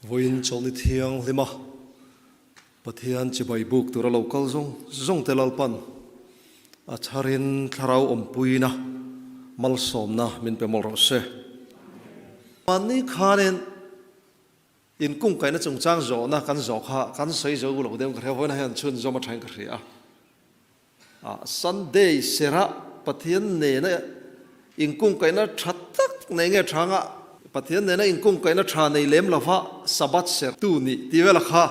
Vawiin chawlhni thianghlima Pathian chibai buk tura lo kal zawng zawng te Lalpan a tharin thlarau awmpuina malsawmna min pe mawlh rawh se. Mahni khanin inkungkaihna chungchang zawhna kan zawh kha kan sawi zo lo deuh ka hria, vawiin hian chhunzawm a thain ka hria a. Sunday serah Pathian nena inkungkaihna tha tak nei nge tha anga Pathian nena inkungkaihna tha nei lem lova Sabbath ser tu nih tih vela kha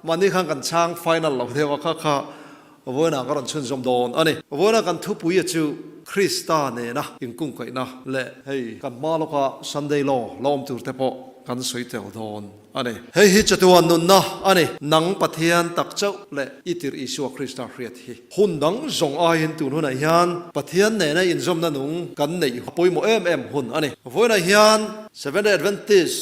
mahni khan kan chhang final lo deuh a kha kha vawiinah ka rawn chhunzawm dawn a ni. Vawiinah kan thupui a chu Krista nena inkungkaihna leh hei kan hma lawka Sunday law la awm tur te pawh kan sawi tel dawn. A ni. Hei hi chatuan nunna a ni. Nang Pathian tak chauh leh i tirh Isua Krista hriat hi. Hun dang zawng aiin tun hunah hian Pathian nena inzawmna nung kan neih a pawimawh em em hun a ni. Vawiinah hian Seventh-day Adventist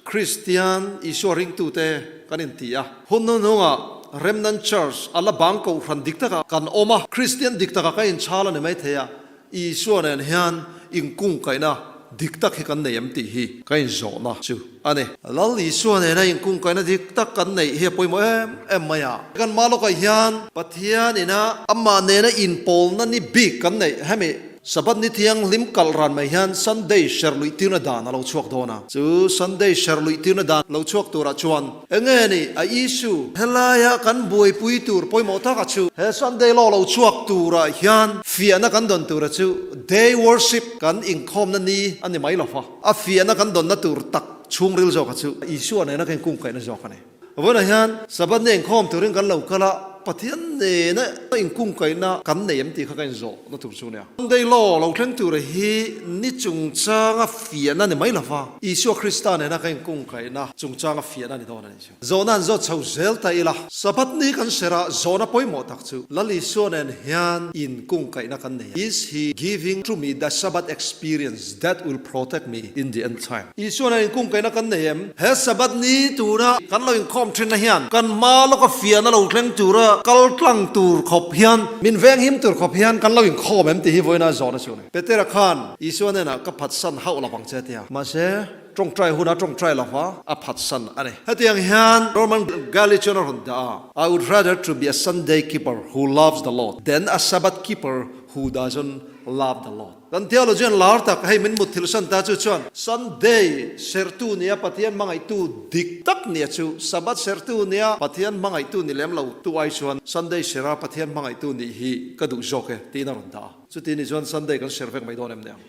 Kristian Isua ringtute kan inti a. Hun hnuhnungah Remnant Church a la bang kohhran dik takah kan awm a. Kristian dik takah kan inchhal a ni maithei a. Isua nen hian inkungkaihna dik tak hi kan nei em tih hi ka inzawhna chu a ni. Lal Isua nena inkungkaihna dik tak kan neih hi a pawimawh em em mai a. Kan mah lawkah hian Pathian ina amah nena inpawlna ni bik kan neih hemi Sabbath ni thianghlim kalh ran mai hian Sunday serh luih tirna dan a lo chhuak dawn a. Chu Sunday serh luih tirna dan lo chhuak turah chuan Enge ni a issue? Helaia kan buaipui tur pawimawh taka chu he Sunday law lo chhuak turah hian fiahna kan dawn tura chu day worship kan inkhawmna ni a ni mai lo va, a fiahna kan dawnna tur tak chhungril zawka chu Isua nena kan inkungkaihna zawk a ni. Vawiinah hian Sabbath ni inkhawm turin kan lo kal a, Pathian nena inkungkaihna kan nei em tih kha ka inzawhna tur chu a nia. Sunday law lo thleng tura hi ni chungchanga fiahna ni mai lo va, Isua Krista nena ka inkungkaihna chungchanga fiahna ni dawn a ni chu. Zawhna an zawt chho zel ta ila, Sabbath ni kan serah zawhna pawimawh tak chu Lal Isua nen hian inkungkaihna kan nei a. Is he giving to me the Sabbath experience that will protect me in the end time? Isua nen inkungkaihna kan nei em? He Sabbath ni tura kan lo inkhawm thinna hian kan hma lawka fiahna lo thleng tura kal tlang tur khawp hian, min venghim tur khawp hian kan lo inkhawm em tih hi vawiina zawhna chu a ni. Petera khan Isua hnenah ka phatsan hauh lo vang che tia. Mahse, tawngtai huna tawngtai lova a phatsan a ni. Hetiang hian Roman Galli chuan a rawn dah a, I would rather to be a Sunday keeper who loves the Lord than a Sabbath keeper who doesn't love the Lord. Kan theologian lar tak hei min mut thilsan ta chu chuan Sunday serhtu nia Pathian hmangaihtu dik tak nia chu Sabbath serhtu nia Pathian hmangaihtu ni lem lo tu ai chuan Sunday serha Pathian hmangaihtu nih hi ka duh zawk e tiin a rawn dah a. Chuti ni chuan Sunday kan ser vek mai dawn em ni ang?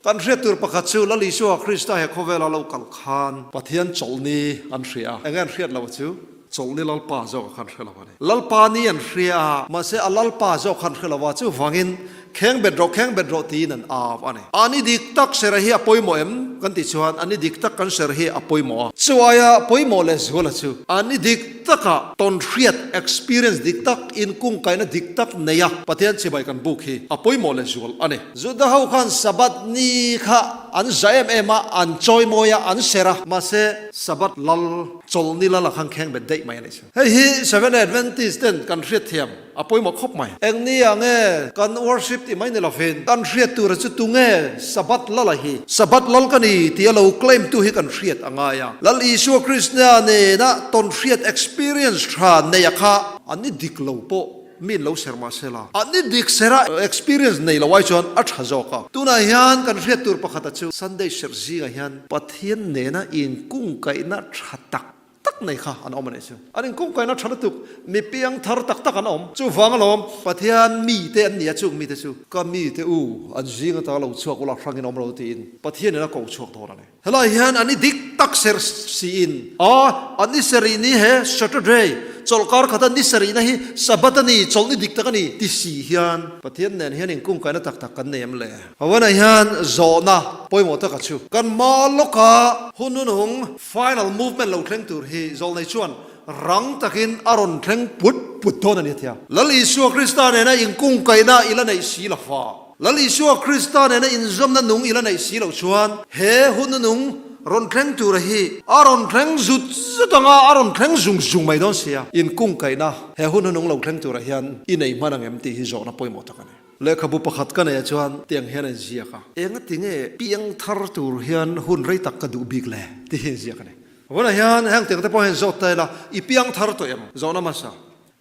Kan hriat tur pakhat chu Lal Isua Krista he khawvela lo kal khan Pathian chawlhni an hria a. Enge an hriat lo chu? Chawlhni Lalpa zawk khan hre lo a ni. Lalpa ni an hria a, mahse a Lalpa zawk khan hre lo a, chuvangin kheng bet rawh, kheng bet rawh tiin an au a ni. A ni dik tak ser hi a pawimawh em? Kan tih chuan a ni dik tak kan ser hi a pawimawh a. Chu aia pawimawh leh zuala chu a ni dik taka tawn hriat, experience, dik tak, inkungkaihna dik tak nei a Pathian chibai kan buk hi a pawimawh leh zual a ni. Juda ho khan Sabbath ni kha an za em em a, an chawimawi a, an ser a. Mahse, Sabbath lal chawlhni lal a khan kheng bet daih mai a nih chu. Hei hi Seventh-day Adventist ten kan hriatthiam a pawimawh khawp mai. Eng ni ah nge kan worship tih mai ni lovin kan hriat tura chu tunge Sabbath lal a hi? Sabbath lal ka ni tih a lo claim tu hi kan hriat a ngai a. Lal Isua Krista nena tawn hriat experience tha nei a kha an ni dik lo pawh mi in lo ser mah se la. An ni dik ser a experience nei lo ai chuan a tha zawk a. Tunah hian kan hriat tur pakhata chu Sunday serh zingah hian Pathian nena inkungkaihna tha tak tak nei kha an awm a nih chu. An inkungkaihna tha lutuk, mi piang thar tak tak an awm. Chuvang alawm, Pathian mite an ni a, chung mite chu ka mite u, an zing ata lo chhuak ula hrangin awm lo tiin Pathianin a ko chhuak dawn a ni. Helai hian an i dik tak ser siin a, an i serih ni he Saturday, chawlhkar khata ni serihna hi Sabbath a ni, chawlhni dik tak a ni ti si hian Pathian nen hian inkungkaihna tak tak kan nei em le? Hawana hian zawhna pawimawh taka chu kan hma lawka hun hunhung final movement lo thleng tur hi zawlnei chuan rang takin a rawn thleng put put dawn a ni a tia. Lal Isua Krista nena inkungkaihna i la neih si lo fa. Lal Isua Krista nena inzawmna nung i la neih si loh chuan he hun hunung rawn thleng tura hi a rawn thleng zut zut anga a rawn thleng zung zung mai dawn sia. Inkungkaihna he hun hunung lo thleng turah hian i nei hman ang em tih hi zawhna pawimawh tak a ni. Lehkhabu pakhat ka neih ah chuan tiang hian a inziak a. Enga tinge piang thar tur hian hun rei tak ka duh bik le? Tih hi a inziak a ni. Vawiinah hian heng tiang te pawh hian zawt ta ila, i piang thar tawh em? Zawhna hmasa,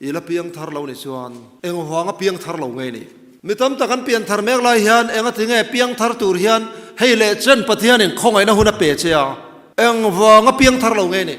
I la piang thar lo ni chuan engvanga piang thar lo nge ni? Mi tam tak an pian thar mek lai hian engati nge piang thar tur hian hei leh chen Pathianin khawngaihna hun a pe che a, engvanga piang thar lo nge ni?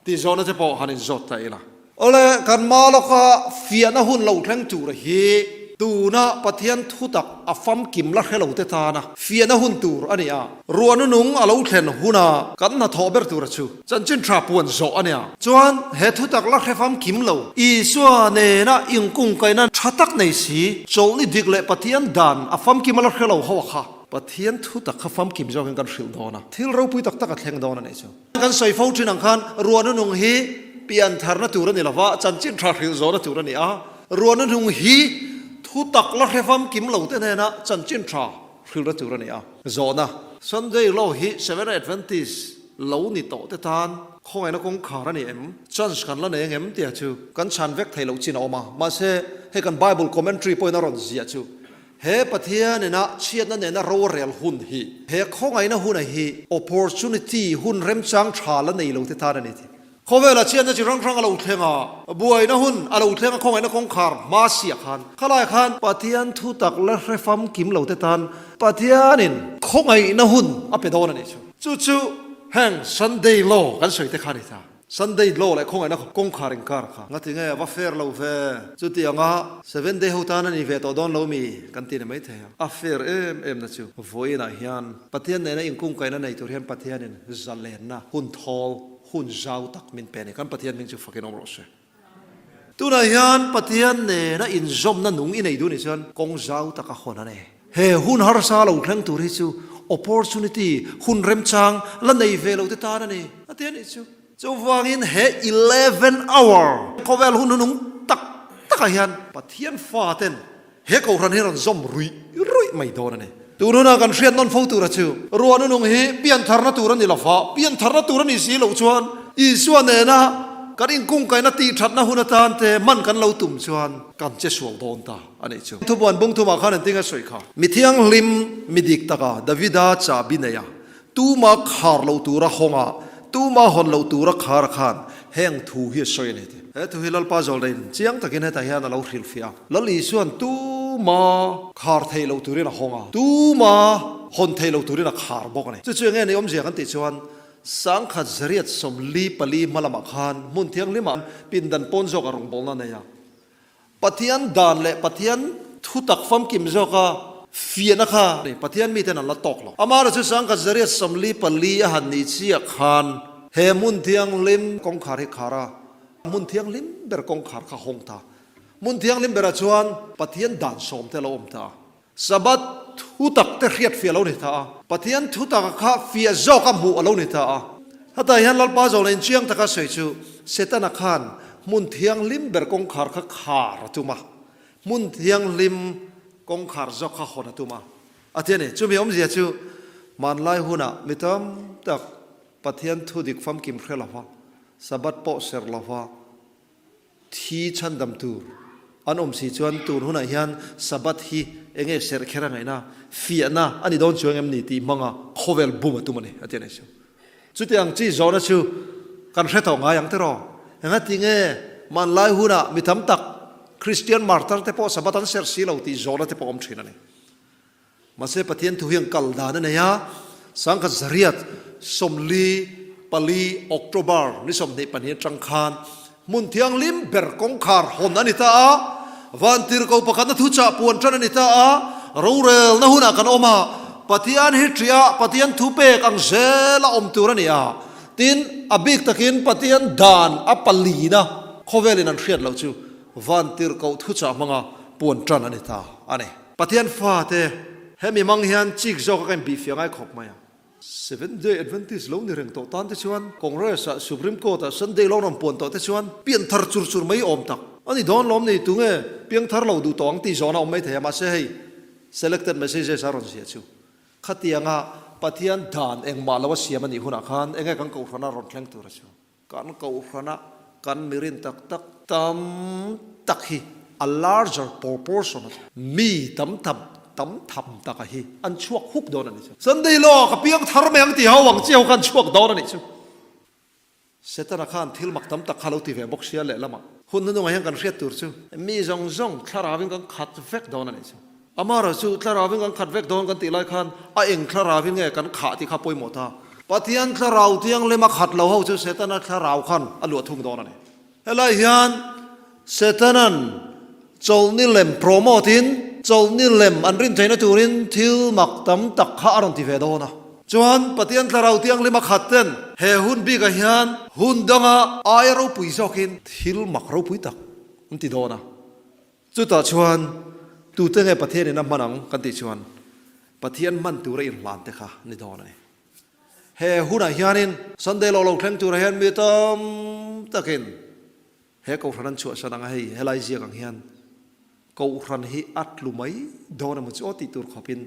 Tih zawhna te pawh han inzawt ta ila. Awle, kan hma lawka fiahna hun lo thleng tur hi tuna Pathian thutak a famkim la hre lo te tana fiahna hun tur a ni a. Ruahna nung a lo thlen huna kan hnathawh ber tura chu chanchin tha puan zawh a nia. Chuan he thutak la hre famkim lo, Isua nena inkungkaihna tha tak nei si, chawlhni dik leh Pathian dan a famkim a la hre lo ho a kha. Pathian thutak kha famkim zawkin kan hrilh dawn a, thil ropui tak tak a thleng dawn a nih chu. Kan sawi fo thin ang khan ruahna nung hi piantharna tur a ni lova, chanchin tha hrilh zawhna tur a ni a. Ruahna nung hi thutak la hre famkim lo te hnena chanchin tha hrilhna tur a ni a. Zawhna, Sunday Law hi Seventh Adventist lo ni tawh te tan khawngaihna kawngkhar a ni em? Chance kan la nei angem tia chu kan chhan vek thei loh chin a awm a. Mahse, hei kan Bible commentary pawhin a rawn ziah chu he Pathian ina chhiatna nena rorel hun hi, he khawngaihna huna hi opportunity, hun remchang tha la nei lo te tan a ni tih. Khawvela chhiatna chi hrang hrang a lo thleng a, buaina hun a lo thleng a, khawngaihna kawngkhar hma siah khan, khalai khan Pathian thu tak la hre famkim lo te tan Pathianin khawngaihna hun a pe dawn a nih chu. Chu chu heng Sunday Law kan sawi te kha a ni ta. Sunday Law leh khawngaihna kawngkhar inkar kha ngati nge a va fair lo ve? Chutianga Seventh Day ho tan a ni ve tawh dawn lo mi kan ti ni maithei a. A fair em em na chu vawiinah hian Pathian nena inkungkaihna nei tur hian Pathianin zalenna hun thawl hun zau tak min pe a ni. Kan Pathian hming chu fakin awm rawh se. Tunah hian Pathian nena inzawmna nung i nei duh nih chuan kawng zau taka hawn a ni. He hun harsa lo thleng tur hi chu opportunity, hun remchang la nei ve lo te tan a ni a ti a nih chu. Chuvangin he eleven hour khawvel hun hunung tak takah hian Pathian faten He kohhran hi rawn zawm ruih ruih mai dawn a ni. Tun huna kan hriat nawn fo tura chu, ruahna nung hi piantharna tur a ni lova, piantharna tur a ni si loh chuan Isua nena kan inkungkaihna tihthatna hun atan te hman kan lo tum chuan kan che sual dawn ta a nih chu. Thupuan bung thumah khan engtin a sawi kha? Mi thianghlim, mi dik taka Davida chahbi neia Tuma khar loh tura hawng a, tuma hawn loh tura khar a khan heng thu hi a sawi a ni ti. He thu hi Lalpa Zawlrein chiang takin hetah hian a lo hrilhfiah a. Lal Isuan tuma khar theih loh turin a hawng a, tuma hawn theih loh turin a khar bawk a ni. Chu chu enge ni awmzia kan tih chuan 1844 hma lamah khan hmun thianghlimah pindan pawn zawk a rawngbawlna a nei a. Pathian dan leh Pathian thutak famkim zawka fiahna kha Pathian miten an la tawk lo. Amah chu 1844 a han nih chiah khan he hmun thianghlim kawngkhar hi khar a, hmun thianghlim ber kawngkhar kha hawng ta. Hmun thianghlim berah chuan Pathian dan sawmte a lo awm ta a. Sabbath thutak te hriat fiah a lo ni ta a. Pathian thutak kha fiah zawka hmuh a lo ni ta a. Hetah hian Lalpa zawhna in chiang taka sawi chu Setana khan hmun thianghlim ber kawngkhar kha khar a tum a, hmun thianghlim kawngkhar zawk kha hawn a tum a, a ti a ni. Chumi awmzia chu hmanlai hunah mi tam tak Pathian thudik famkim hre lova, Sabbath pawh serh lova, Thi chhandam tur an awm si chuan tun hunah hian Sabbath hi enge serh kher a ngaihna, fiahna a ni dawn chuang em ni tih hmanga khawvel bum a tum a ni, a ti a ni chu. Chuti ang chi zawhna chu kan hre tawh ngai ang tiraw? Engati nge hmanlai hunah mi tam tak Kristian martar te pawh Sabbath an serh si lo tih zawhna te pawh awm thin a ni. Mahse Pathian thu hian kal dan a nei a, 1944 October ni 22 atang khan hmun thianghlim ber kawngkhar hawn a ni ta a, vantirhko pakhatna thuchah puan tan a ni ta a, rorelna hunah kan awm a, Pathian hi ṭiah Pathian thu pek ang zel a awm tur a ni a, tin a bik takin Pathian dan a palina khawvelin an hriat loh chu vantirhkoh thuchah hmanga puan tan a ni ta a ni. Pathian fate, hemi mang hian chik zawk a ka inbihfiah ngai khawp mai a. Seventh Day Adventist lo ni reng tawh tan te chuan Congress ah Supreme Court ah Sunday lo rawn puan tawh te chuan pian thar chur chur mai awm tak a ni dawn lawm ni tunge piang thar lo duh tawh ang tih zawhna awm mai thei a mahse hei selected messages a rawn ziah chu khatianga Pathian dan engmah lo a siam a nih hunah khan enge kan kohhrana rawn thleng tur a chu. Kan kohhrana kan mirin tak tak tam tak hi a larger proportion a mi tam tham tam tham taka hi an chhuak huk dawn a ni chu. Sunday law ka piang thar mai ang tih ho ang chiah ho khan chhuak dawn a nih chu. Setana khan thil mak tam tak kha lo ti ve bawk sia lehlamah. Hun hnunungah hian kan hriat tur chu mi zawng zawng thlaravin kan khat vek dawn a nih chu. Amaherawhchu thlaravin kan khat vek dawn kan tih lai khan a eng thlaravin nge kan khah tih kha pawimawh ta. Pathian thlarau thianghlim a khat lo ho chu Setana thlarau khan a luah thung dawn a ni. Helai hian Setanan chawlhni lem promote in chawlhni lem an rin theihna turin thil mak tam tak kha a rawn ti ve dawn a. Chuan Pathian Thlarau Thianghlim a khat ten he hun bikah hian hun danga aia ropui zawkin thil mak ropui tak an ti dawn a. Chutah chuan tute nge Pathianin a hman ang kan tih chuan Pathian hman tura inhlan te kha ni dawn a ni. He hunah hianin Sunday law lo thleng turah hian mi tam takin he Kohhran an chhuahsan ang a, hei helai ziak ang hian Kohhran hi a tlu mai dawn emaw chu aw tih tur khawpin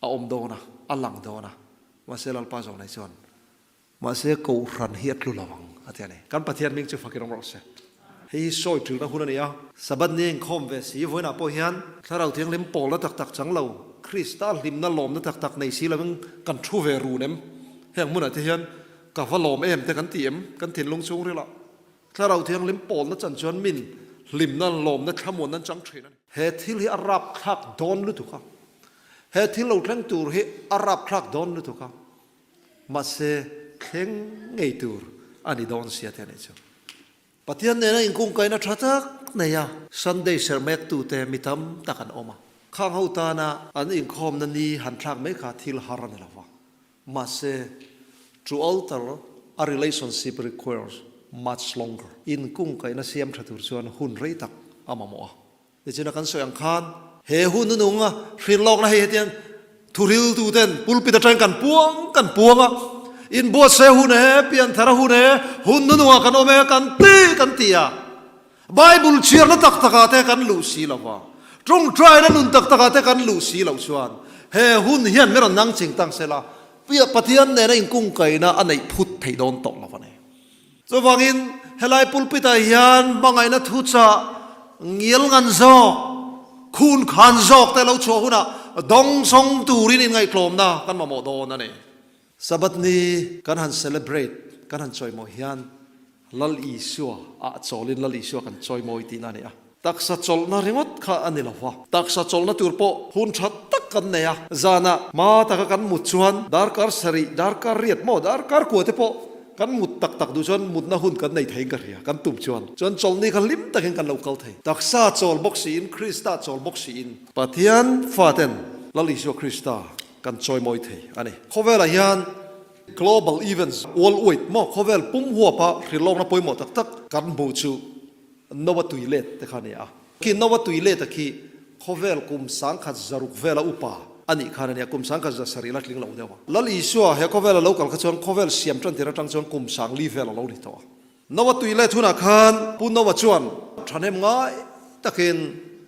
a awm dawn a, a lang dawn a, mahse Lalpa zawng nei chuan Mahse Kohhran hi a tlu lo ang a ti a ni. Kan Pathian hming chu fakin awm rawh se. Hei hi sawi ṭilna hun a ni a. Sabbath ni a inkhawm ve si. Vawiinah pawh hian Thlarau Thianghlim pawlna tak tak chang lo, Krista hlimna lawmna tak tak nei si lovin kan thu ve run em? Heng hmunah te hian ka va lawm em te kan ti em? Kan thinlung chhungrilah Thlarau Thianghlim pawlna chan chuan min hlimna, lawmna, thlamuanna an chang ṭhin a ni. He thil hi a rapthlak dawn lutuk a. He thil lo thleng tur hi a rapthlak dawn lutuk a. Mahse, thleng ngei tur a ni dawn sia te a nih chu. Pathian nena inkungkaina tha tak nei a, Sunday serh mektute mi tam tak an awm a. Khang ho tana an inkhawmna ni han thlak mai kha thil har a ni lo va. Mahse, to alter a relationship requires much longer. Inkungkaina siam tha tur chuan hun rei tak a mamawh a. Tichuan kan sawi ang khan he hun nunung a hrilhlawkna hei hetiang thuriltu ten pulpit atangin kan puang kan puang a, inbuatsaih a hun e, pianthar a hun e, hun nunungah kan awm e kan ti kan ti a, Bible chhiarna tak takah te kan luh si lo va, tawngtaina nun tak takah te kan luh si loh chuan he hun hian min rawn nang ching tang sela, Pathian nena inkungkaihna a neih phut theih dawn tawh lo a ni. Chuvangin, helai pulpit-ah hian hmangaihna thuchah ngial ngan zawk, khun khan zawk te lo chhuah hunah dawngsawng turin inngaihtlawmna kan mamawh dawn a ni. Sabbath ni kan han celebrate, kan han chawimawh hian Lal Isua ah chawlin Lal Isua kan chawimawi tihna a ni a. Taksa chawlhna ringawt kha a ni lo va, taksa chawlhna tur pawh hun tha tak kan nei a, zanah hma taka kan mut chuan darkar sarih, darkar riat maw, darkar kua te pawh kan mut tak tak duh chuan mutna hun kan nei theiin ka hria, kan tum chuan. Chuan chawlhni kha hlim takin kan lo kal thei. Taksa chawl bawk siin, Krista chawl bawk siin. Pathian faten Lal Isua Krista kan chawimawi thei a ni. Khawvelah hian Global events, world wide maw, khawvel pum huapa hrilhlawkna pawimawh tak tak kan hmuh chu Noa tui let te kha a ni a. Khi Noa tui let a khi khawvel kum 1060 vela upa a nih khan a nia, kum 1170 la tling lo deuh a. Lal Isua he khawvel a lo kal kha chuan khawvel siam tan tir atang chuan kum 40 vel a lo ni tawh a. Noa tui let hunah khan Pu Noa chuan thahnem ngai takin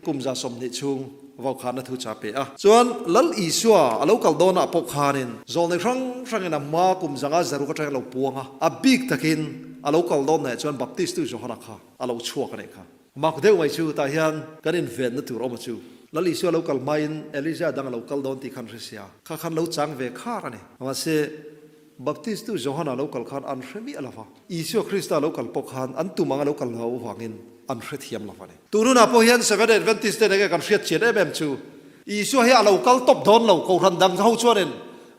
kum 120 chhung vaukhana thu cha pe a. Chuan Lal Isua a lo kal dawnah pawh khanin zawlnei hrang hrangin a hma kum 560 atangin a lo puang a, a bik takin a lo kal dawn naih chuan Baptistu Johana kha a lo chhuak a nih kha. Mak deuh mai chu tah hian kan invenna tur awm a chu. Lal Isua lo kal hmain Elija dang a lo kal dawn tih khan hre sia, kha khan lo chang ve khar a ni. Mahse, Baptistu Johana lo kal khan an hre miah lo va, Isua Krista lo kal pawh khan an tum anga lo kal lo avangin an hrethiam lo a ni. Tun hunah pawh hian Seventh-day Adventist te nge kan hriat chian em em chu Isua hi a lo kal tawp dawn lo, Kohhran dang ho chuanin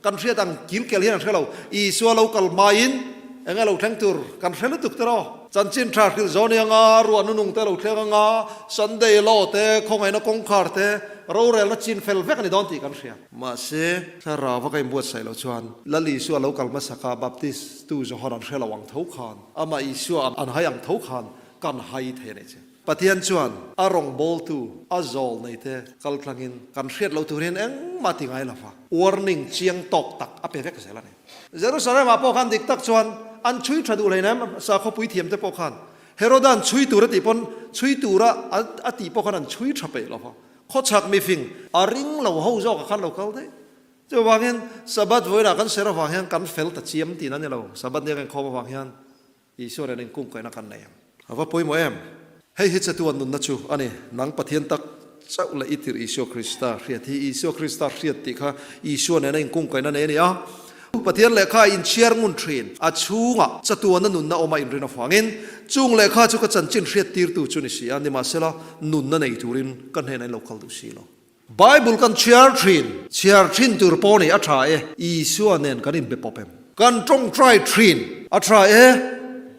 kan hriat ang kilkel hian an hre lo. Isua lo kal hmain eng a lo thleng tur kan hre lutuk te rawh. Chanchin tha hrilh zawn i anga, ruah nunung te lo thleng anga, Sunday law te, khawngaihna kawngkhar te, rorelna chin fel vek a ni dawn tih kan hria. Mahse, thlarau a ka inbuatsaih loh chuan Lal Isua lo kal hmasaka Baptist tu John an hre lo ang tho khan, amah Isua an hai ang tho khan kan hai thei a nih chu. Pathian chuan a rawngbawltu, a zawl neite kal tlangin kan hriat loh turin engmah ti ngai lova warning chiang tawk tak a pe vek zel a ni. Jerusalem-ah pawh khan dik tak chuan an chhui tha duh hleinem, sakhaw puithiamte pawh khan Heroda an chhui tur a tih pawn chhui tura a tih pawh khan an chhui tha peih lova. Khawchhak mifing a ring lo ho zawkah khan lo kal daih. Chuvangin Sabbath vawiinah kan ser avang hian kan fel ta chiam tihna a ni lo. Sabbath nia kan inkhawm avang hian Isua nen inkungkaihna kan nei ang. A va pawimawh em? Hei hi chatuan nunna chu a ni. Nang Pathian tak chauh leh i tirh Isua Krista hriat hi Isua Krista hriat tih kha Isua nena inkungkaihna nei a ni a. Pathian lehkha in chhiar ngun thin, a chhungah chatuana nunna awma inrin avangin chung lehkha chu ka chanchin hriattirtu chu ni si a, nimahsela nunna nei turin ka hnenah in lo kal duh si lo. Bible kan chhiar thin, chhiar thin tur pawh nih a tha e, Isua nen kan inbe pawp em? Kan tawngtai thin a tha e,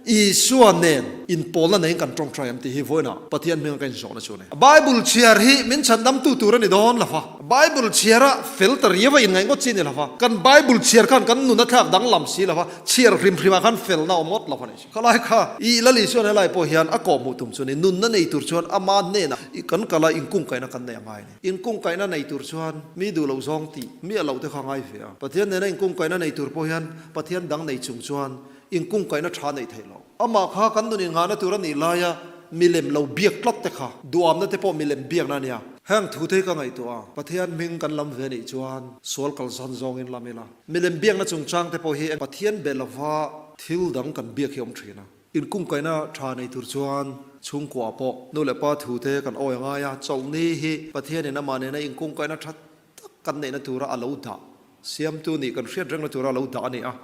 Isua nen inpawlna neiin kan tawngtai em tih hi vawiinah Pathian hminga ka inzawhna chu a ni. Bible chhiar hi min chhandamtu tur a ni dawn lo va, Bible chhiara fel ta riau a inngaih ngawt chi a ni lo va, kan Bible chhiar khan kan nun a thlak danglam si lo va, chhiar hrim hrimah khan felna awm ngawt lo a ni. Khalai kha i Lal Isuan helai pawh hian a kawhhmuh tum chu a ni. Nunna nei tur chuan ama hnenah kan kal a, inkungkaihna kan nei a ngai a ni. Inkungkaihna nei tur chuan mi duh loh zawng tih miah loh te kha a ngai ve a. Pathian nena inkungkaihna nei tur pawh hian Pathian dang nei chung chuan inkungkaihna tha neih theih loh. Amah kha kan nun innghahna tur a nih laia milem lo biak tlat te kha duamna te pawh milem biakna a nia. Heng thu te hi ka ngaihtuah a, Pathian hming kan lam ve nih chuan sual kalsan zawngin lam ila. Milem biakna chungchang te pawh hi Pathian be lova thil dang kan biak hi awm thin a. Inkungkaihna tha nei tur chuan chhungkua pawh nu leh pa thu te kan awi a ngai a, chawlhni hi Pathianin amah nena inkungkaihna tha tak kan neihna tura a lo dah, siamtu nih kan hriat rengna tura a lo dah a ni a.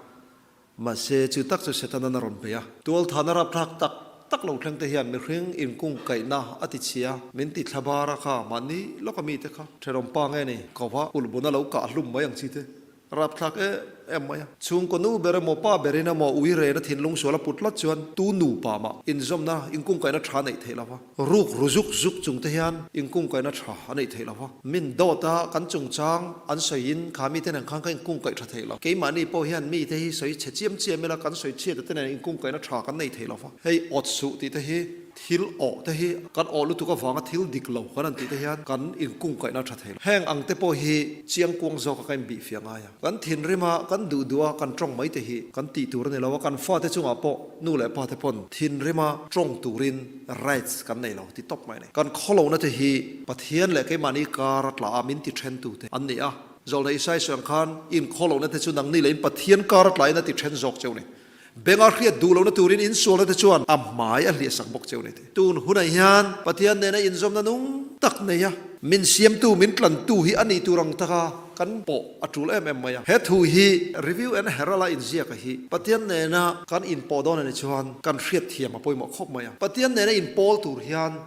Mahse, chu tak chu Setanan a rawn bei a. Tualthana rapthlak tak tak lo thleng te hian mihring inkungkaihna a ti chhia, min ti thla bar a kha, mahni lawka mite kha thenawm pa nge ni, kova ulhbuna lo kah hlum mai ang chi te rapthlak em em mai a. Chhungkaw nu ber emaw pa berin emaw ui rena thinlung sual a put tlat chuan tu nupa mah inzawmna inkungkaihna tha neih theih lo va. Ruk ru zuk zuk chung te hian inkungkaihna tha a neih theih lo va. Min dawt a, kan chungchang an sawiin kha mite nen khan ka inkungkaih tha theih lo. Keimahni pawh hian mite hi sawi chhe chiam chiam ila kan sawi chhiat te nen inkungkaihna tha kan nei thei lo va. Hei awt suh tih te hi, thil awh te hi kan awh lutuk avanga thil dik lo kan han tih te hian kan inkungkaihna tha thei lo. Heng ang te pawh hi chiangkuang zawka ka inbihfiah ngai a. Kan thinrim a, kan duh duh a, kan tawng mai te hi kan tih tur a ni lo a, kan fate chungah pawh nu leh pa te pawn thinrima tawng turin rights kan nei lo ti tawp mai a ni. Kan khawlohna te hi Pathian leh keimahni kar a tla a min ti then tu te an ni a. Zawlna Isai sawi ang khan in khawlohna te chu nangni leh in Pathian kar a tla in a ti then zawk cheu ni. Benga hriat duh lohna turin in sualna te chuan a hmai a hliahsak bawk cheu ni ti. Tun hunah hian Pathian nena inzawmna nung tak nei a, min siamtu, min tlantu hi a nih tur ang taka kan pawh a tul em em mai a. He thu hi Review and Herald a inziaka hi Pathian nena kan inpawh dawn a nih chuan kan hriatthiam a pawimawh khawp mai a. Pathian nena inpawl tur hian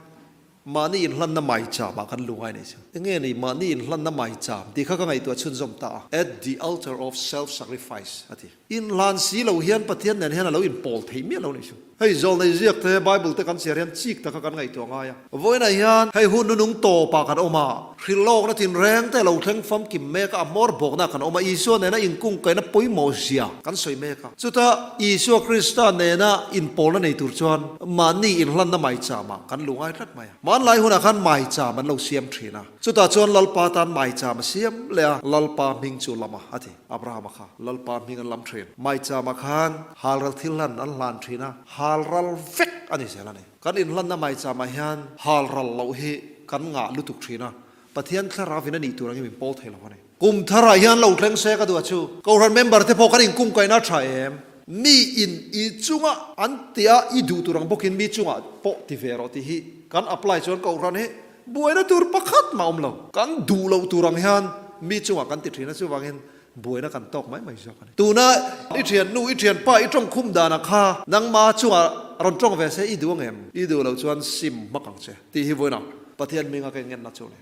Mahni inhlanna maicham ah kan lu ngai nei chu. Enge ni mahni inhlanna maicham tih kha ka ngaihtuah chhunzawm ta a. At the altar of self sacrifice a ti. Inhlan si lo hian Pathian nen hian a lo inpawl thei miah lo ni chu. Hei zawlnei ziak te, Bible te kan chhiar hian chik taka kan ngaihtuah ngai a. Vawiinah hian hei hun nunung tawpah kan awm a, hrilhlawkna tinreng te lo thleng famkim mek a, a hmawr bawkna kan awm a, Isua nena inkungkaihna pawimawh zia kan sawi mek a. Chuta Isua Krista nena inpawlna nei tur chuan mahni inhlanna maicham-ah kan lu ngai tlat mai a. Hmanlai hunah khan maicham an lo siam thin a. Chutah chuan Lalpa tan maicham a siam leh a, Lalpa hming chu lam a, a ti. Abrahama kha Lalpa hming an lam thin. Maicham-ah khan halral thil hlan an hlan thin a, halral vek a ni zel a ni. Kan inhlanna maicham-ah hian halral loh hi kan ngah lutuk thin a, Pathian thlarau in a nih tur angin min pawl thei lo a ni. Kum tharah hian lo thleng se ka duh a chu. Kohhran member te pawh kan inkungkaihna a tha em? Mi in i chunga an tia i duh tur ang bawkin mi chungah pawh ti ve rawh tih hi kan apply chuan kohhran hi buaina tur pakhat mah awm lo. Kan duh loh tur ang hian mi chungah kan ti thin a, chuvangin buaina kan tawk mai mai zawk a ni. Tuna i thiannu, i thianpa, i tawngkhum danah kha nangma chungah rawn tawng ve se i duh ang em? I duh loh chuan sim hmak ang che tih hi vawiinah Pathian hminga ka ingenna chu a ni.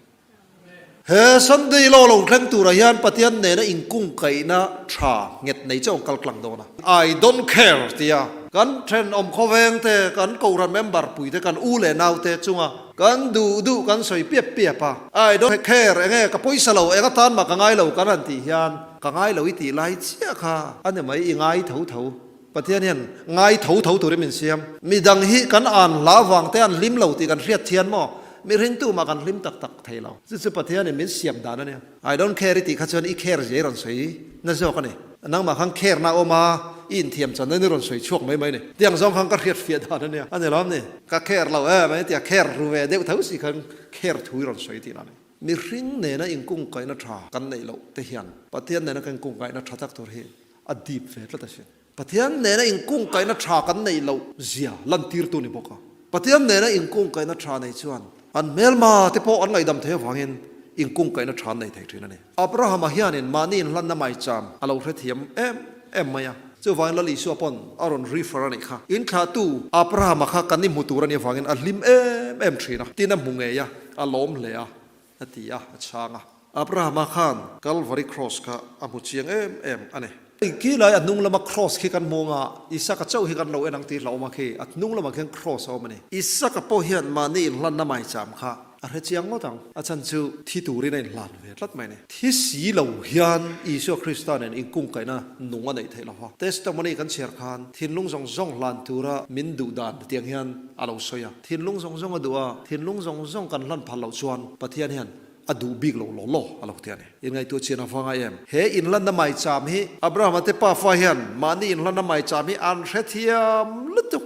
He Sunday law lo thleng turah hian Pathian nena inkungkaihna tha nghet nei chauh kal tlang dawn a. I don't care tia kan thenawm khawveng te, kan kohhran member pui te, kan u leh nau te chunga kan duh duh kan sawi piap piap a. I don't care enge ka pawisa lo, eng atan mah ka ngai lo kan han tih hian ka ngai lo i tih lai chiah kha a ni mai, i ngai tho tho. Pathian hian ngai tho tho turin min siam. Midang hi kan an hla vang te an hlim lo tih kan hriat thian maw? Mihring tumah kan hlim tak tak thei lo. Chu chu Pathianin min siam dan a nia. I don't care i tih kha chuan i care zia i rawn sawi na zawk a ni. Nangmah khan care na awm a, i inthiam chan na in i rawn sawi chhuak mai mai a ni. Tiang zawng khan ka hriat fiah dan a nia. A ni lawm ni? Ka care lo em a tia care ru ve deuh tho si khan care thu i rawn sawi tihna a ni. Mihring nena inkungkaihna tha kan neih loh te hian Pathian nena kan inkungkaihna tha tak tur hi a dip ve tlat asin. Pathian nena inkungkaihna tha kan neih loh zia lantirtu ni bawk a. Pathian nena inkungkaihna tha nei chuan an hmelma te pawh an ngaihdam thei avangin inkungkaihna tha an nei thei thin a ni. Abrahama hianin mahni inhlanna maicham a lo hrethiam em em mai a, chuvangin Lal Isua pawn a rawn refer a nih kha. Inthlahtu Abrahama kha kan inhmu tur a nih avangin a hlim em em thin a, tin a hmu ngei a, a lawm hle a, a ti a, a chhang a. Abrahama khan Calvary Cross kha a hmu chiang em em a ni. Khi lai a hnung lama Cross khi kan hmu anga, Isaka chauh hi kan lo en ang tih hlauhawm a khi, a hnung lamah khian Cross a awm a ni. Isaka pawh hian mahni inhlanna maicham kha a hre chiang ngawt ang, a chhan chu thi turin a inhlan ve tlat mai a ni. Thi si lo hian Isua Krista nen inkungkaihna nung a neih theih lo va. Testimony kan chhiar khan thinlung zawng zawng hlan tura min duh dan tiang hian a lo sawi a. Thinlung zawng zawng a duh a, thinlung zawng zawng kan hlan phal loh chuan Pathian hian a duh bik lo law law a lo ti a ni. Inngaihtuah chian a vanga em? He inhlanna maicham hi Abrahama te pafa hian mahni inhlanna maicham hi an hrethiam lutuk.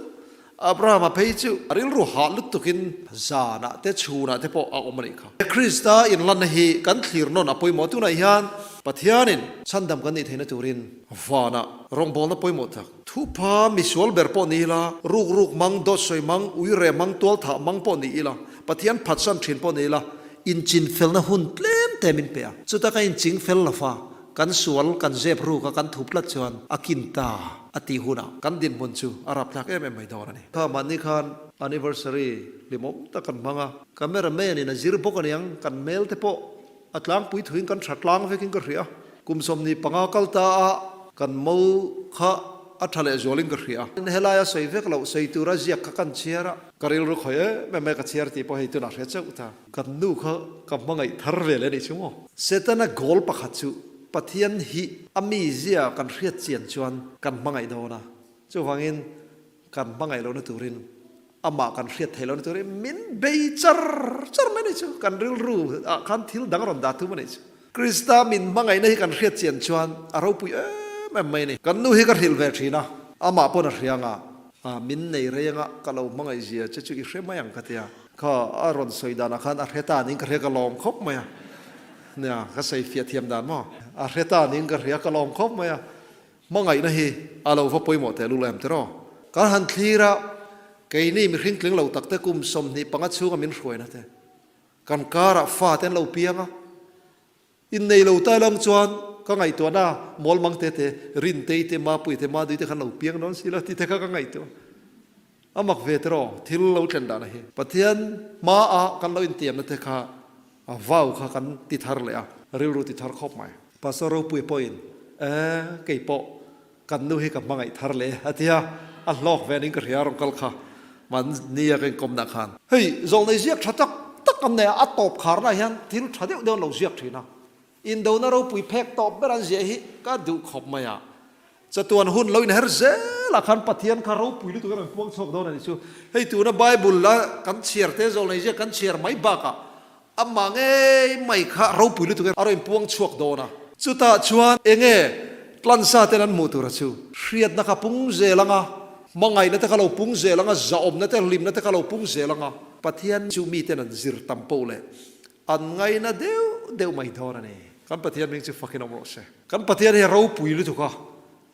Abrahama phei chu a rilru hah lutukin zanah te chhunah te pawh a awm a nih kha. Krista inhlanna hi kan thlir nawn a pawimawh. Tunah hian Pathianin chhandam kan nih theihna turin vanah rawngbawlna pawimawh tak, thupha misual ber pawh ni ila, ruk ruk mang, dawt sawi mang, uire mang, tualthah mang pawh ni ila, Pathian phatsan thin pawh ni ila, Inchinfelna hun tlem te min pe a, chuta ka inchingfel lo fa, kan sual kan zep ruk a kan thup tlat chuan a kin ta a tih hunah kan dinhmun chu a rapthlak em em mai dawn a ni. Kha mahni khan anniversary hlimawm tak kan hmang a, camera man in a zir bawk aniang kan hmel te pawh a tlangpui thuin kan tha tlang vekin ka hria. Kum 25 kal ta a kan mo kha a tha leh zualin ka hria. Helaia sawi vek loh sawi tura ziak kha kan chhiar a. Ka rilru khawi em em mai ka chhiar tih pawh hei tunah hria chauh ta. Kan nu kha ka hmangaih thar ve leh a nih chu maw? Setana goal pakhat chu Pathian hi a mizia kan hriat chian chuan kan hmangaih dawn a, chuvangin kan hmangaih lohna turin amah kan hriat theih lohna turin min bei char char mai a nih chu, kan rilru ah khan thil dang rawn dah tum a nih chu. Krista min hmangaihna hi kan hriat chian chuan a ropui em em mai a ni. Kan nu hi ka hrilh ve thin a, amah pawn a hria anga, min nei rei anga ka lo hmangaih zia che chu i hre mai ang ka ti a. Kha a rawn sawi danah khan a hre ta niin ka hria ka lawm khawp mai a, nia ka sawi fiah thiam dan maw? A hre ta niin ka hria ka lawm khawp mai a, hmangaihna hi a lo va pawimawh teh lul em tiraw? Kan han thlir a, keini mihring tling lo takte kum 25 chhunga min hruaina te, Kan karah fate an lo piang a, innei lo ta lang chuan ka ngaihtuahna mawl mang te te, Rintei te, Mapui te, Madui te khan lo piang dawn si lo tih te kha ka ngaihtuah. A mak ve tiraw thil lo thlen dana hi. Pathian hmaah kan lo intiamna te kha a vau kha kan ti thar leh a, rilru ti thar khawp mai. Pastor Ropuia pawhin, Eh, kei pawh Kan nu hi ka hmangaih thar leh a ti a, a hlawk ve ning ka hria a rawn kal kha mahni a ka inkawmna khan. Hei zawlnei ziak tha tak tak an nei a, a tawp kharna hian thil tha deuh deuh an lo ziak thin a, indona ropui phek tawp ber an ziah hi ka duh khawp mai a, chatuan hun lo inher zel ah khan Pathian kha ropui lutuk in rawn puang chhuak dawn a nih chu. Hei tuna Bible a kan chhiar te zawlnei ziak kan chhiar mai bakah Amah ngei mai kha ropui lutuk in a rawn puang chhuak dawn a. Chutah chuan enge tlansa ten an hmuh tur a chu? Hriatna kha pung zel anga, hmangaihna te kha lo pung zel anga, zahawmna te, hlimna te kha lo pung zel anga. Pathian chu miten an zir tam poh leh an ngaina deuh deuh mai dawn a ni. Kan Pathian hming chu fakin awm rawh se. Kan Pathian hi a ropui lutuk a.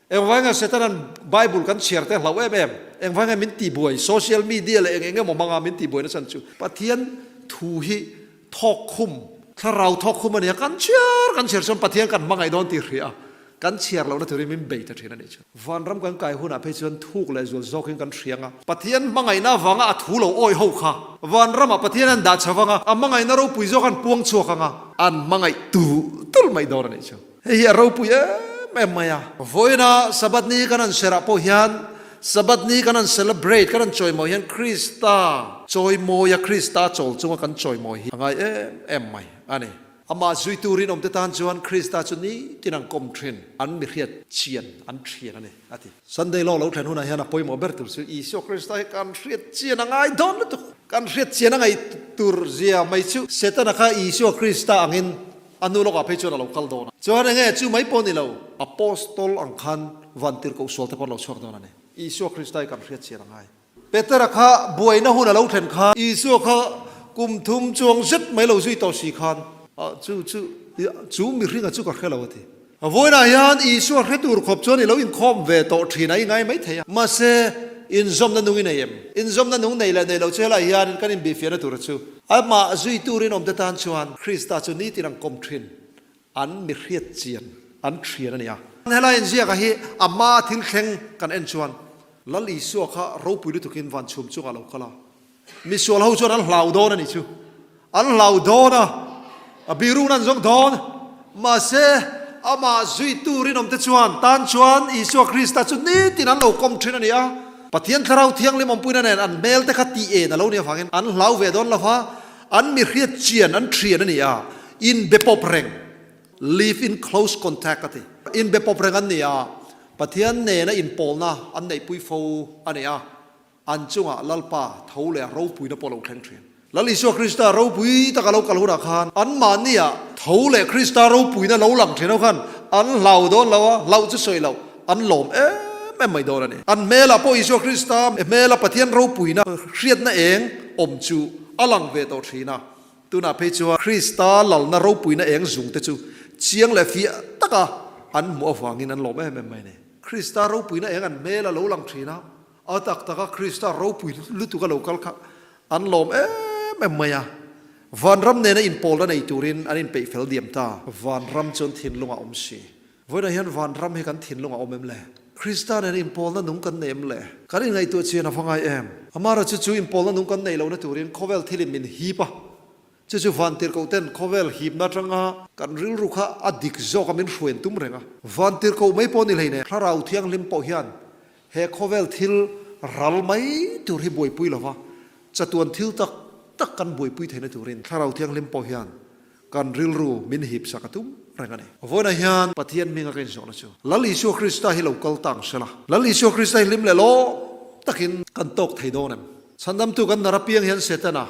Engvanga Setanan Bible kan chhiar te hlauh em em? Engvanga min tihbuai social media leh eng eng emaw hmanga min tihbuai nachhan chu Pathian thu hi thawk khum, thlarau thawk khum a nia, kan chhiar kan chhiar chuan Pathian kan hmangaih dawn tih hria a, kan chhiar lohna turin min bei ta thin a nih chu. Vanram kan kai hunah phei chuan thuk leh zual zawkin kan hria anga, Pathian hmangaihna avanga a thu lo awi ho kha Vanramah Pathian an dah chho anga, a hmangaihna ropui zawk an puang chhuak anga, an hmangaih tulh tulh mai dawn a nih chu. Hei hi a ropui em em mai a. Vawiina Sabbath ni kan han serah pawh hian, Sabbath ni kan han celebrate, kan han chawimawi hian Krista chawimawia Krista chawl chunga kan chawimawi hi a ngai em em mai a ni. Amah zuitu rinawmte tan chuan Krista chu nitin an kawm thin, an mi hriat chian an thian a ni, a ti. Sunday law lo thlen hunah hian a pawimawh ber tur chu Isua Krista hi kan hriat chian a ngai dawn lutuk. Kan hriat chian a ngaih tur zia mai chu Setana kha Isua Krista angin A hnu lawkah phei chuan a lo kal dawn a. Chuan enge chu mai pawh ni lo, Apostol ang khan vantirhkoh sual te pawh an lo chhuak dawn a ni. Isua Krista hi kan hriat chian a ngai. Petera kha buaina hun a lo thlen khan Isua kha kum thum chuang zet mai lo zui tawh si khan, Ah chu chu, chu mihringa chu ka hre lo a ti. Vawiinah hian Isua hre tur khawp chuan i lo inkhawm ve tawh thin a, i ngai mai thei a. Mahse. Inzawmna nung i nei em? Inzawmna nung nei leh nei lo chu helai hianin kan inbihfiahna tura chu amah zui turin awmte tan chuan Krista chu nitin ang kawm thin an mi hriat chian an thian a ni a. Helai inziaka hi a hmaa thil thleng kan en chuan Lal Isua kha ropui lutukin van chhum chungah a lo kal a. Misual ho chuan an hlau dawn a nih chu. An hlau dawn a, a birukna an zawng dawn. Mahse, amah zuitu rinawmte chuan tan chuan Isua Krista chu nitin an lo kawm thin a ni a. Pathian Thlarau Thianghlim awmpuina nen an hmel te kha tih en a lo nih avangin an hlau ve dawn lo va, an mi hriat chian an thian a ni a, inbe pawp reng, live in close contact a ti. Inbe pawp reng an ni a, Pathian nena inpawlna an neihpui fo a ni a. An chungah Lalpa tho leh a ropuina pawh a lo thleng thin. Lal Isua Krista ropui taka lo kal hunah khan anmahniah tho leh Krista ropuina lo lang thin ho khan an hlau dawn lo a, hlauh chu sawi loh, an lawm em em mai dawn a ni. An hmelah pawh Isua Krista hmela Pathian ropuina hriatna eng awm chu a lang ve tawh thin a. Tunah phei chuan Krista lalna ropuina eng zung te chu chiang leh fiah taka an hmuh avangin an lawm em em mai a ni. Krista ropuina eng an hmel a lo lang thin a, A tak taka Krista ropui lutuk a lo kal kha an lawm em em mai a. Vanram nena inpawlna nei turin an inpeih fel diam ta. Vanram chu an thinlung a awm si. Vawiinah hian vanram hi kan thinlung a awm em le? Krista nena inpawlna nung kan nei em le? Kan inngaihtuah chian a va ngai em? Amaherawhchu chu inpawlna nung kan nei lohna turin khawvel thilin min hip a. Chu chu Vantirhkoh ten khawvel hipna atanga kan rilru kha a dik zawk a min hruain tum reng a. Vantirhkoh mai pawh ni hleine Thlarau Thianghlim pawh hian he khawvel thil ral mai tur hi buaipui lova chatuan thil tak tak kan buaipui theihna turin Thlarau Thianghlim pawh hian kan rilru min hip sak a tum reng a ni. Vawiinah hian Pathian hminga ka inzawhna chu Lal Isua Krista hi lo kal ta ang sela, Lal Isua Krista hi hlim leh lawm takin kan tawk thei dawn em? Chhandamtu kan nar apiang hian Setana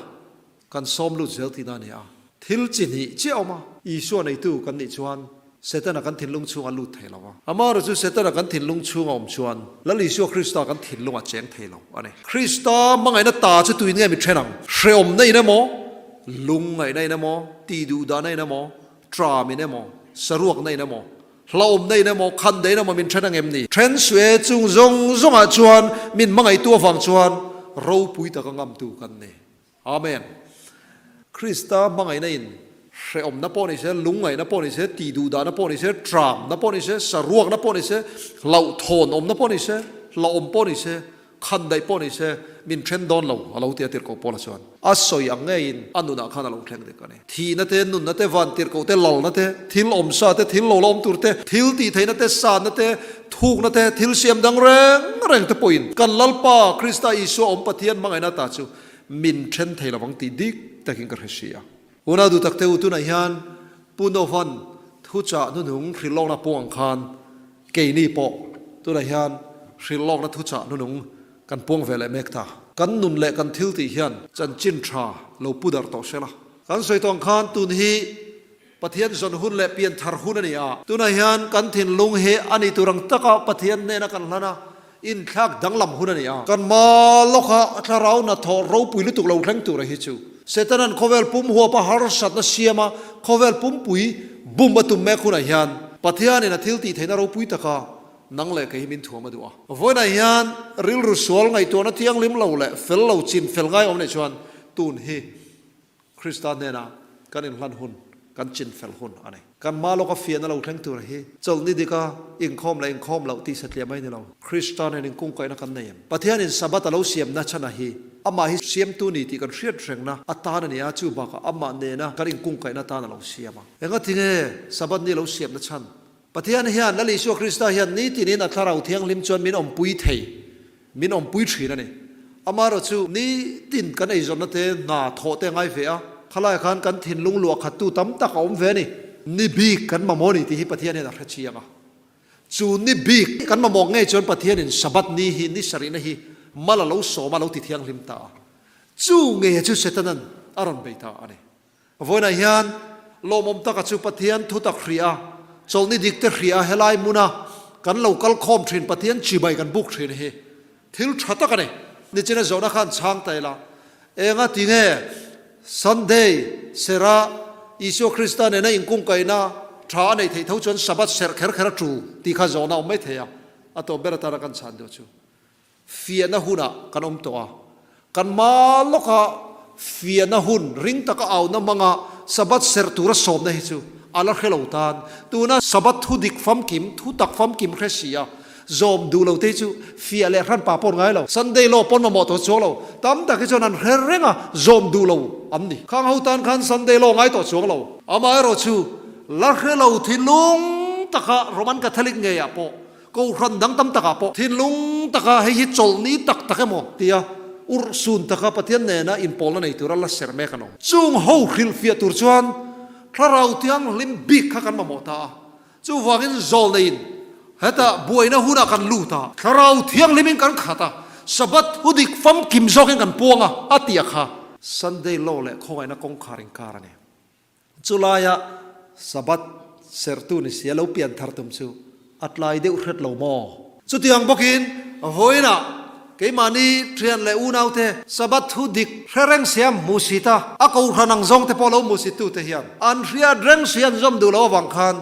Kan sawm lut zel tihna a ni a. Thil chi hnih chiah awm a. Isua neitu kan nih chuan Setana kan thinlung chhungah lut thei lo a. Amaherawhchu chu Setana kan thinlung chhunga awm chuan Lal Isua Krista kan thinlungah cheng thei lo a ni. Krista hmangaihna ta chu tuin nge mi then ang? Hrehawmna in emaw, lungngaihna in emaw, tihduhdahna in emaw, tram in emaw, saruakna in emaw, hlauhawmna in emaw, khandaih in emaw min then ang em ni? Then suh e, chung zawng zawngah chuan min hmangaihtu avang chuan ropui taka ngamtu kan ni. Amen. Krista hmangaihna in hrehawmna pawh ni se, lungngaihna pawh ni se, tihduhdahna pawh ni se, tramna pawh ni se, saruakna pawh ni se, hlauhthawnawmna pawh ni se, hlauhawm pawh ni se, khandaih pawh ni se, min then dawn lo, a lo ti a tirhkoh Paula chuan. A sawi ang ngeiin a nunah khan a lo thleng dik a ni. Thihna te, nunna te, van tirhkoh te, lalna te, thil awmsa te, thil lo la awm tur te, thil tihtheihna te, sanna te, thukna te, thil siam dang reng reng te pawhin kan Lalpa Krista Isua awm Pathian hmangaihna ta chu Min then thei lovang tih dik takin ka hre si a. Unau duh tak te u, tunah hian Pu Novan thuchah hnuhnung hrilhlawkna puang ang khan keini pawh tunah hian hrilhlawkna thuchah hnuhnung kan puang ve leh mek ta. Kan nun leh kan thil tih hian chanchin tha lo pu darh tawh se la. Kan sawi tawh ang khan tun hi Pathian zawn hun leh pian thar hun a ni a. Tunah hian kan thinlung hi a nih tur ang taka Pathian hnena kan hlan a, inthlak danglam hun a ni a. Kan hma lawka thlarau hnathawh ropui lutuk lo thleng tura hi chu Setana'n khawvel pum huapa harsatna siama khawvel pumpui bum a tum mek hunah hian Pathianin a thil tih theihna ropui taka nang leh kei hi min thuam a duh a. Vawiinah hian rilru sual ngaihtuahna thianghlim lo leh fel lo chin fel ngai awm neih chuan tun hi Krista hnena kan inhlan hun, kan chinfel hun a ni. Kan hma lawka fiahna lo thleng tur hi chawlhni dika inkhawm leh inkhawm loh tih satliah mai ni lo. Krista nen inkungkaihna kan nei em? Pathianin Sabbath a lo siamna chhanah hi amah hi siamtu ni tih kan hriat rengna atan a ni a, chu bakah amah nena kan inkungkaihna atan a lo siam a. Engatinge Sabbath ni lo siamna chhan? Pathian hian Lal Isua Krista hian nitinin a Thlarau Thianghlim chuan min awmpui thei. Min awmpui thin a ni. Amaherawh chu nitin kan eizawnna te hna thawh te a ngai ve a, khalaiah khan kan thinlung luah khattu tam tak a awm ve a ni. Ni bik kan mamawh a ni tih hi Pathian hian a hre chiang a. Chu ni bik kan mamawh ngei chuan Pathianin Sabbath ni hi, ni sarihna hi mal a lo sawm a, lo ti thianghlim ta a. Chu ngei chu Setana'n a rawn bei ta a ni. Vawiinah hian lawmawm taka chu Pathian thutak hria a, chawlhni dik te hria a helai hmuna kan lo kal khawm thin Pathian chibai kan buk thin hi thil tha tak a ni. Nichina zawhna khan chhang ta ila, enga ti nge Sunday serah Isua Krista nena inkungkaihna tha a neih theih tho chuan Sabbath serh kher kher a tul tih kha zawhna a awm mai thei a, a tawp ber atana kan chhan duh chu. Fiahna hunah kan awm tawh a, kan hma lawka fiahna hun ring taka auna hmanga Sabbath serh tura sawmna hi chu a la hre lo tan. Tuna Sabbath thu dik famkim, thu tak famkim hre si a, zawm duh lo te hi chu fiah leh hranpa pawh an ngai lo. Sunday law pawn mamawh tawh chuang lo. Tam tak hi chuan an hre reng a, zawm duh lo an ni. Khang ho tan khan Sunday law ngai tawh chuang lo. Amaherawh chu la hre lo thinlung taka Roman Catholic ngeiah pawh Kohhran dang tam takah pawh thinlung taka hei hi chawlhni tak tak emaw tia urhsun taka Pathian nena inpawlna nei tura la ser mek an awm. Chung ho hrilhfiah tur chuan Thlarau Thianghlim bik kha kan mamawh ta a, chuvangin zawlneiin hetah buaina hunah kan lut a, Thlarau Thianghlimin kan khat a, Sabbath hu dik famkim zawkin kan puang a, a ti a kha. Sunday law leh khawngaihna kawngkhar inkar a ni. Chulaia Sabbath serhtu ni sia lo pian thar tum chu a tlai deuh hret lo maw? Chutiang bawkin vawiinah keimahni thian leh unaute Sabbath thu dik hre reng sia hmu si ta, a kohhran ang zawngte pawh lo hmu si tute hian an hriat reng si an zawm duh loh avang khan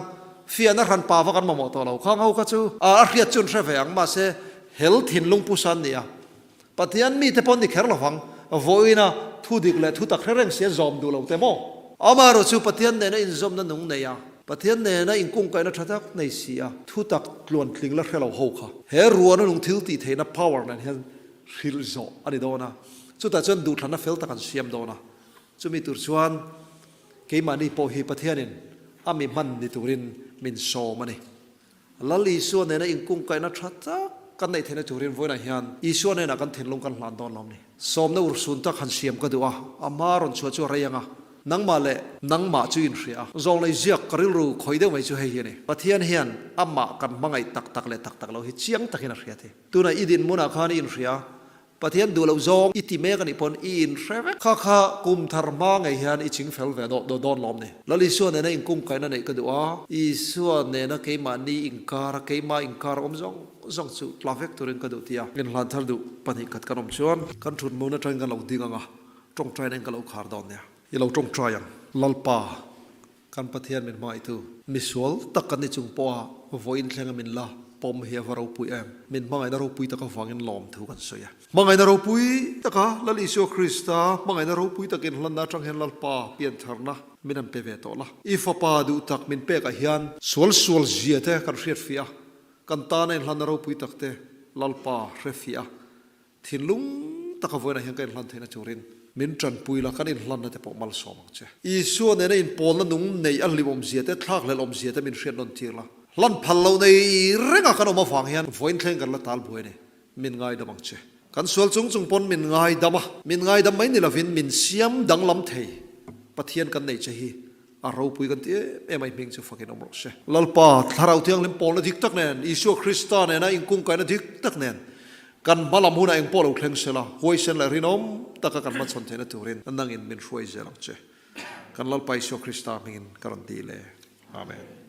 fiahna hran pa vak an mamawh tawh lo. Khang ho kha chu a hriat chu an hre ve ang, mahse hel thinlung pu san nia. Pathian mite pawh ni kher lovang, vawiina thu dik leh thu tak hre reng si a zawm duh lo te maw? Amaherawh chu Pathian nena inzawmna nung nei a, Pathian nena inkungkaihna tha tak nei si a, thu tak tluantling la hre lo ho kha he ruahna nung thil tih theihna power nen hian hrilh zawh a ni dawn a, chutah chuan duhthlanna fel tak an siam dawn a, chumi tur chuan keimahni pawh hi Pathianin a mi hman ni turin min sawm a ni. Lal Isua nena inkungkaihna tha tak kan neih theihna turin vawiinah hian Isua hnenah kan thinlung kan hlan dawn lo ni. Sawmna urhsun tak han siam ka duh a, a hma rawn chhuah chu a rei ang a, nangmah leh nangmah chu inhria a. Zawnglei ziak ka rilru khawih deuh mai chu hei hi a ni. Pathian hian amah kan hmangaih tak tak leh tak tak lo hi chiang takin a hria thei. Tunah i dinhmunah khan i inhria a, Pathian duh loh zawng i ti mek a nih pawn i inhre vek. Kha kha kum thar hma ngei hian i ching fel ve dawh dawn lawm ni. Lal Isua nena inkungkaihna neih ka duh a, Isua nena keimahni inkar a, keimah inkar awm zawng zawng chu tla vek turin ka duh ti a. Inhlan thar duh pahnihkhat kan awm chuan kan thut hmun atangin kan lo ding ang a, tawngtaina in ka lo khar dawn nia. I lo tawngtai ang. Lalpa. Kan Pathian min hmangaihtu, misual tak kan ni chung pawha vawiin thlenga min la pawm hi a va ropui em? Min hmangaihna ropui tak avangin lawmthu kan sawi a. Hmangaihna ropui taka Lal Isua Krista hmangaihna ropui takin hlanna atang hian Lalpa piantharna min han pe ve tawh la. I Fapa duh tak min pekah hian sual sual zia te kan hriatfiah a, kan tana inhlanna ropui tak te Lalpa hrefiah a, Thinlung taka vawiinah hian ka inhlan theihna turin min tanpui la, kan inhlanna te pawh malsawm ang che. Isua nena inpawlna nung neih a hlim awmzia te, thlakhlelh awmzia te min hriat nawn tir la. Hlan phal lo nei renga kan awm avang hian vawiin thleng kan la tal buai a ni. Min ngaidam ang che. Kan sual chung chung pawn min ngaidam a, min ngaidam mai ni lovin min siam danglam thei Pathian kan nei che hi A ropui kan ti em em a, i hming chu fakin awm rawh se. Lalpa, Thlarau Thianghlim pawlna dik tak nen, Isua Krista nena inkungkaihna dik tak nen, kan hma lam hunah engpawh lo thleng sela, huaisen leh rinawm taka kan hmachhawn theihna turin nangin min hruai zel ang che. Kan Lalpa Isua Krista hmingin ka rawn ti le. Amen.